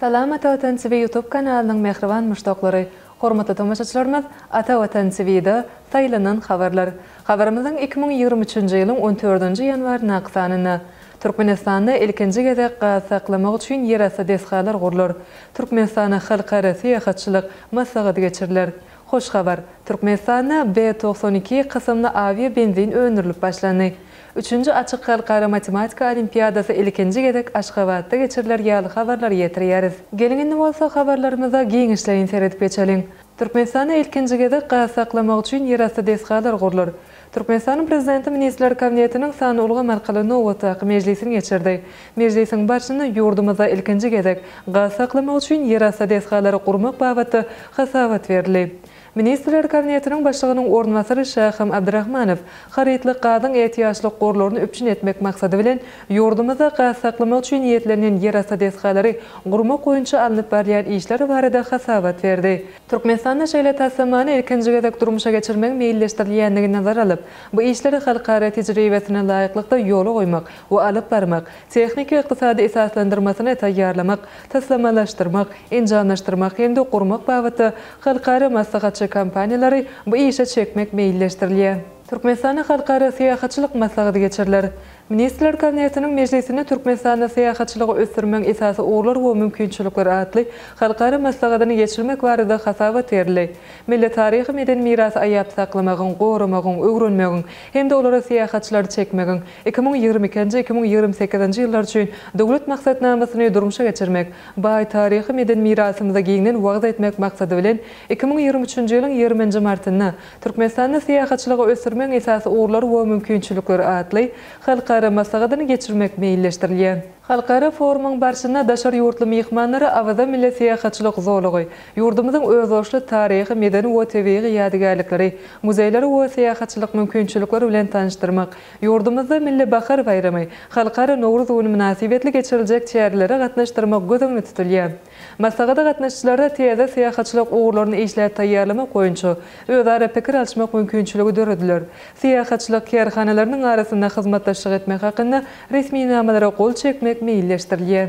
Salam Ata Watan TV YouTube kanalynyň mähriban muşdaklary! Hormatly tomaşaçylarymyz Ata Watan TV-da Saýlanan habarlar. Habarymyzyň 2023-nji ýylyň on dördünji ýanwaryndaky sanynda, Türkmenistanda ilkinji gezek gaz saklamak üçin ýerasty desgalar gurlar. Türkmenistana halkara syýahatçylyk maslahaty geçiriler. Hoş habar! Türkmenistanda B 92 kysymly awia benzin öndürilip başlandy. Üçünji açyk halkara matematika olimpiadasy ilkinji gezek Aşgabatda geçiriler ýaly habarlary ýetirýäris. Geliň indi bolsa habarlarymyza giňişleýin seredip geçeliň. Türkmenistanda ilkinji gezek gaz saklamak üçin ýerasty desgalar gurlar. Türkmenistanyň Prezidenti Ministrler Kabinetiniň sanly ulgam arkaly nobatdaky mejlisini geçirdi. Mejlisiň barşynda ýurdumyzda ilkinji gezek gaz saklamak üçin ýerasty desgalary gurmak babatda hasabat berildi. Ministrler Kabinetiniň Başlygynyň orunbasary Şahym Abdyrahmanow harytlyk gazyň ätiýaçlyk gorlaryny üpjün etmek maksady bilen, ýurdumyzda gaz saklamak üçin niýetlenilen ýerasty desgalary gurmak boýunça alnyp barylýan işler barada hasabat berdi. Türkmenistanda şeýle taslamany ilkinji gezek durmuşa geçirmegiň meýilleşdirilýändigini nazara alyp, bu işleri halkara tejribesine laýyklykda ýola goýmak we alyp barmak, tehniki-ykdysady esaslandyrmasyny taýýarlamak, taslamalaşdyrmak, enjamlaşdyrmak hem-de gurmak babatda halkara maslahatçy kompaniýalary bu işe çekmek meýilleşdirilýär. Türkmenistanda halkara syýahatçylyk maslahaty geçiriler. Ministrler Kabinetiniň mejlisinde Türkmenistanda syýahatçylygy ösdürmegiň esasy ugurlary we mümkinçilikleri atly halkara maslahatyny geçirmek barada hasabat berildi. Milli taryhy-medeni mirasy aýap saklamagyň, goramagyň, öwrenmegiň hem-de olara syýahatçylary çekmegiň 2022-nji, 2028-nji ýyllar üçin Döwlet maksatnamasyny durmuşa geçirmek, baý taryhy-medeni mirasymyzy giňden wagyz etmek maksady bilen, 2023-nji ýylyň 20-nji martynda Türkmenistanda syýahatçylygy ösdürmegiň esasy ugurlary we mümkinçilikleri atly halkara maslahatyny geçirmek meýilleşdirilýär. Halkara forumyň barşynda daşary ýurtly myhmanlara Awaza milli syýahatçylyk zolagy, ýurdumyzyň özboluşly taryhy, medeni we tebigy ýadygärlikleri, muzeýleri we syýahatçylyk mümkinçilikleri bilen tanyşdyrmak, ýurdumyzda Milli bahar baýramy, Halkara Nowruz güni mynasybetli geçiriljek çärelere gatnaşdyrmak göz öňünde tutulýar. Maslahata gatnaşyjylara täze syýahatçylyk ugurlaryny işläp taýýarlamak boýunça özara pikir alyşmak mümkinçiligi dörediler. Syýahatçylyk kärhanalarynyň arasynda hyzmatdaşlyk etmek hakynda resminamalara gol çekmek meýilleşdirilýär.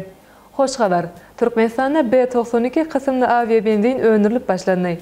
Hoş habar! Türkmenistanda B 92 kysymly awiabenzin öndürilip başlandy.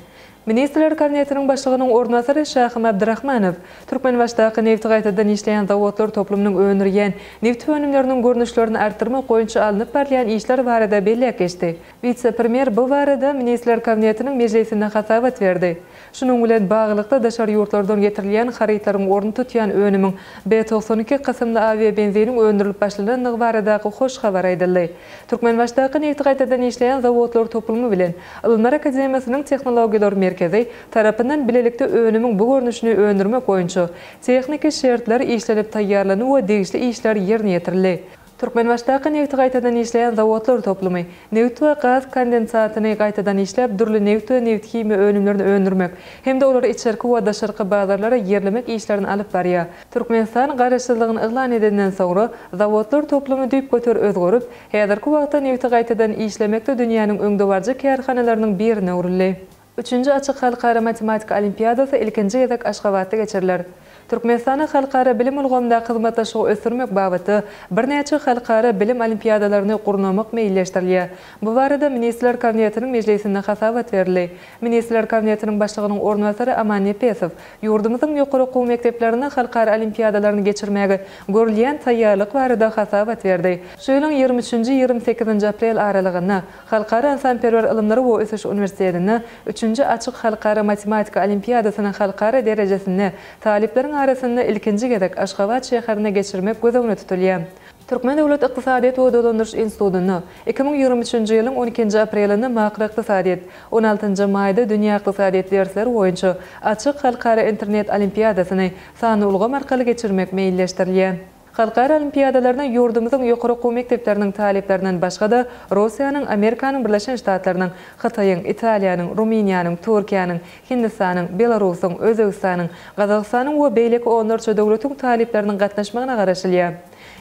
Ministrler Kabinetiniň Başlygynyň orunbasary Şahym Abdyrahmanow Türkmenbaşydaky nebti gaýtadan işleýän zawodlar toplumynyň öndürýän nebit önümleriniň görnüşlerini artdyrmak boýunça alnyp barylýan işler barada belläp geçdi. Wise-premýer bu barada Ministrler Kabinetiniň mejlisinde hasabat berdi. Şunuň bilen baglylykda, daşary ýurtlardan getirilýän harytlaryň ornuny tutýan önümiň B 92 kysymly awiabenziniň öndürilip başlanandygy baradaky hoş habar aýdyldy. Türkmenbaşydaky nebti gaýtadan işleýän zawodlar toplumy bilen Ylymlar akademiýasynyň Tehnologiýalar merkezi tarapyndan bilelikde önümiň bu görnüşini öndürmek boýunça tehniki şertler işlenip taýýarlandy we degişli işler ýerine ýetirildi. Türkmenbaşydaky nebti gaýtadan işleýän zawodlar toplumy, nebit we gaz kondensatyny gaýtadan işläp, dürli nebit we nebithimiýa önümlerini öndürmek hem-de olary içerki we daşarky bazarlara ýerlemek işlerini alyp barýar. Türkmenistan Garaşsyzlygyny yglan edenden soňra, zawodlar toplumy düýpgöter özgerip, häzirki wagtda nebiti gaýtadan işlemekde dünýäniň öňdebaryjy kärhanalarynyň birine öwrüldi. Üçünji açyk halkara matematika olimpiadasy ilkinji gezek Aşgabatda geçiriler. Türkmenistanda halkara bilim ulgamyndaky hyzmatdaşlygy ösdürmek babatda birnäçe halkara bilim olimpiadalaryny gurnamak meýilleşdirilýär. Bu barada Ministrler Kabinetiniň mejlisinde hasabat berildi. Ministrler Kabinetiniň Başlygynyň orunbasary Aman Nepesow ýurdumyzyň ýokary okuw mekdeplerinde halkara olimpiadalaryny geçirmäge görülýän taýýarlyk barada hasabat berdi. Şu ýylyň 23-nji, 28-nji aprel aralygynda Halkara ynsanperwer ylymlary we ösüş uniwersitetinde üçünji açyk halkara matematika olimpiadasyny halkara derejesinde talyplaryň arasynda ilkinji gezek Aşgabat şäherinde geçirmek göz öňünde tutulýar. Türkmen döwlet ykdysadyýet we dolandyryş institutynda 2023-nji ýylyň on ikinji aprelinde makroykdysadyýet, on altynjy maýda dünýä ykdysadyýet dersleri boýunça açyk halkara internet olimpiadasyny sanly ulgam arkaly geçirmek meýilleşdirilýär. Halkara olimpiadalaryna ýurdumyzyň ýokary okuw mekdepleriniň talyplaryndan başga-da, Russiýanyň, Amerikanyň Birleşen Ştatlarynyň, Hytaýyň, Italiýanyň, Rumyniýanyň, Türkiýäniň, Hindistanyň, Belarusyň, Özbegistanyň, Gazagystanyň we beýleki onlarça döwletiň talyplarynyň gatnaşmagyna garaşylýar.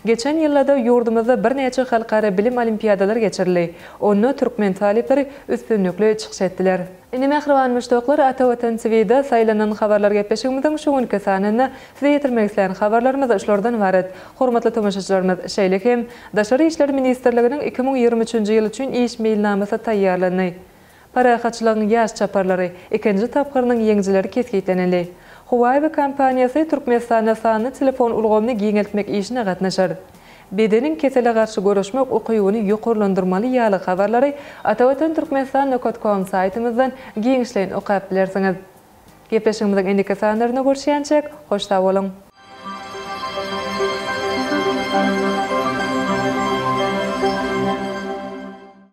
Geçen ýylda-da ýurdumyzda birnäçe halkara bilim olimpiadalary geçirildi. Onda türkmen talyplary üstünlikli çykyş etdiler. Indi mähriban muşdaklar Ata Watan TVda saýlanan habarlar gepleşigimiziň şu günki sanynda size ýetirmek islän habarlarymyz şulardan ybarat. Hormatly tomaşaçylarymyz, şeýle hem Daşary işler ministrliginiň 2023-nji ýyl üçin iş meýilnamasy taýýarlandy. Parahatçylygyň ýaş çaparlary ikinji tapgyrynyň ýeňijileri kesgitlenildi. Huawei kompaniýasy Türkmenistanda sanly telefon ulgamyny giňeltmek işine gatnaşar. Bedeniň kesele garşy göreşmek ukybyny ýokarlandyrmaly ýaly habarlary Atavatan Türkmenistan nokat kom saýtymyzdan giňişleýin okap bilersiňiz. Gepleşigimiziň indiki sanlarynda görüşýänçäk, hoş sag boluň!